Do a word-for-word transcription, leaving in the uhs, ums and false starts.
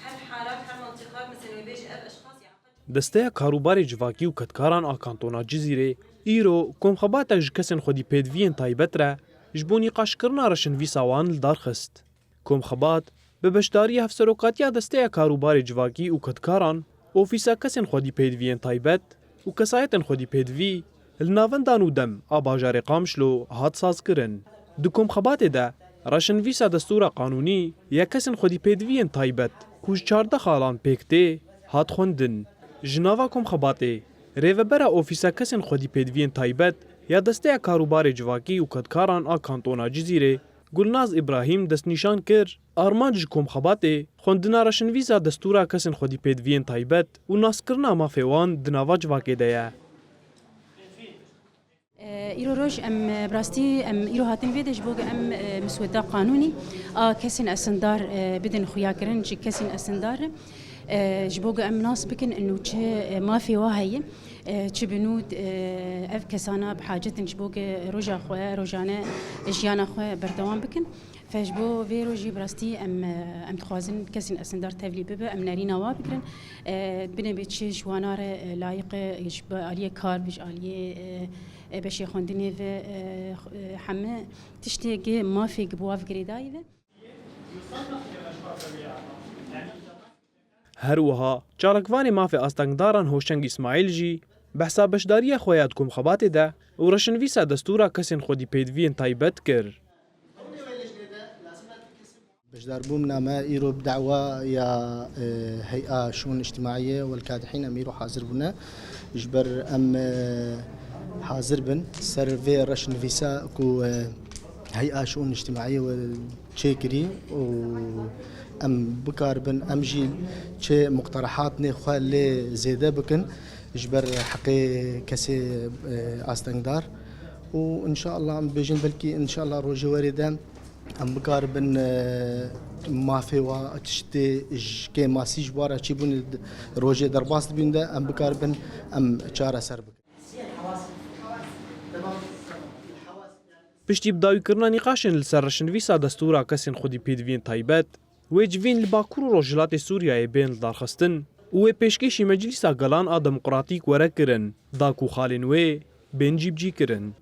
Her hara, her mentiqa, mesela wê bêjî ev eşxas, yani Desteya Karûbarê Civakî û Kedkaran a Kantona Cizîrê îro komxebatek ji kesên xwedî pêdiviyên taybet re ji bo nîqaşkirina reşinvîsa wan li dar xist. Komxebat bi beşdariya Hevserokatiya Desteya Karûbarê Civakî û Kedkaran, Ofîsa Kesên Xwedî Pêdiviyên Taybet û Kesayetên Xwedî Pêdivî li Navenda Nûdem a bajarê Qamişlo hat sazkirin. Di komxebatê de reşinvîsa destûra qanûnî ya kesên xwedî pêdiviyên taybet ku ji çardeh xalan pêk tê hat xwendin. Ji nava komxebatê rêvebera Ofîsa Kesên Xwedî Pêdiviyên Taybet ya Desteya Karûbarê Civakî û Kedkaran a Kantona Cizîrê Gulnaz Îbrahîm destnîşan kir, armanc ji komxebatê xwendina reşinvîsa destûra kesên xwedî pêdiviyên taybet û naskirina mafê wan di nava civakê de ye. Îro roj em, e, bi rastî em îro hatin vê de ji bo ku em, e, misweda qanûnî a kesên esindar, e, bidin xuyakirin ji kesên esindar, e, ji bo ku em nas bikin inu çi, e, mafê wa heye, e, çi bi nû, e, ev kesana bi hacet in ji bo ku roja xwe, rojane jiyana xwe berdewam bikin. Fe ji bo vê rojî bi rastî em, e, em dixwazin kesên esindar tevlî bibe, em nerîna wa bigirin. E, binê bê çi ji wana re, e, layiq e, ji aliyê kar bi, ji aliyê, e, e, beşê xwendinê ve, e, e, heme tiştê gi mafê gi bi wa ve girêdayî ve. Her wiha çalakvanê mafê astengdaran Hoşeng Îsmaîl jî behsa beşdariya xwe ya di komxebatê de û reşinvîsa destûra kesên xwedî pêdiviyên taybet kir. Beşdarbûna me îro bi dawa ya, e, Hey'a Şûn Îctimaiyê wel Kadihîn em îro hazir bûne. Ji ber em, e, hazir bin ser vê reşnivîsa ku, e, Hey'a Şûn Îctimaiyê we çêkirî û em bikaribin, em jî çi muqterehatnê xwe lê zêde bikin ji ber heqê kesê, e, astengdar. Û înşallah em bêjin belkî înşallah rojê werê de em bikaribin, e, mafê wa tiştê ji kêmasî ji bo re çîbûnê d-, rojê derbas dibîn de em bikaribin em çareser bikin. Piştî bi dawîkirina nîqaşên li ser reşinvîsa destûra kesên xwedî pêdiviyên taybet, wê civîn li Bakur û Rojhilatê Sûriyeyê bên lidarxistin û wê pêşkêşî Meclîsa Gelan a Demokratîk were kirin, da ku xalên wê bên cîbicîkirin.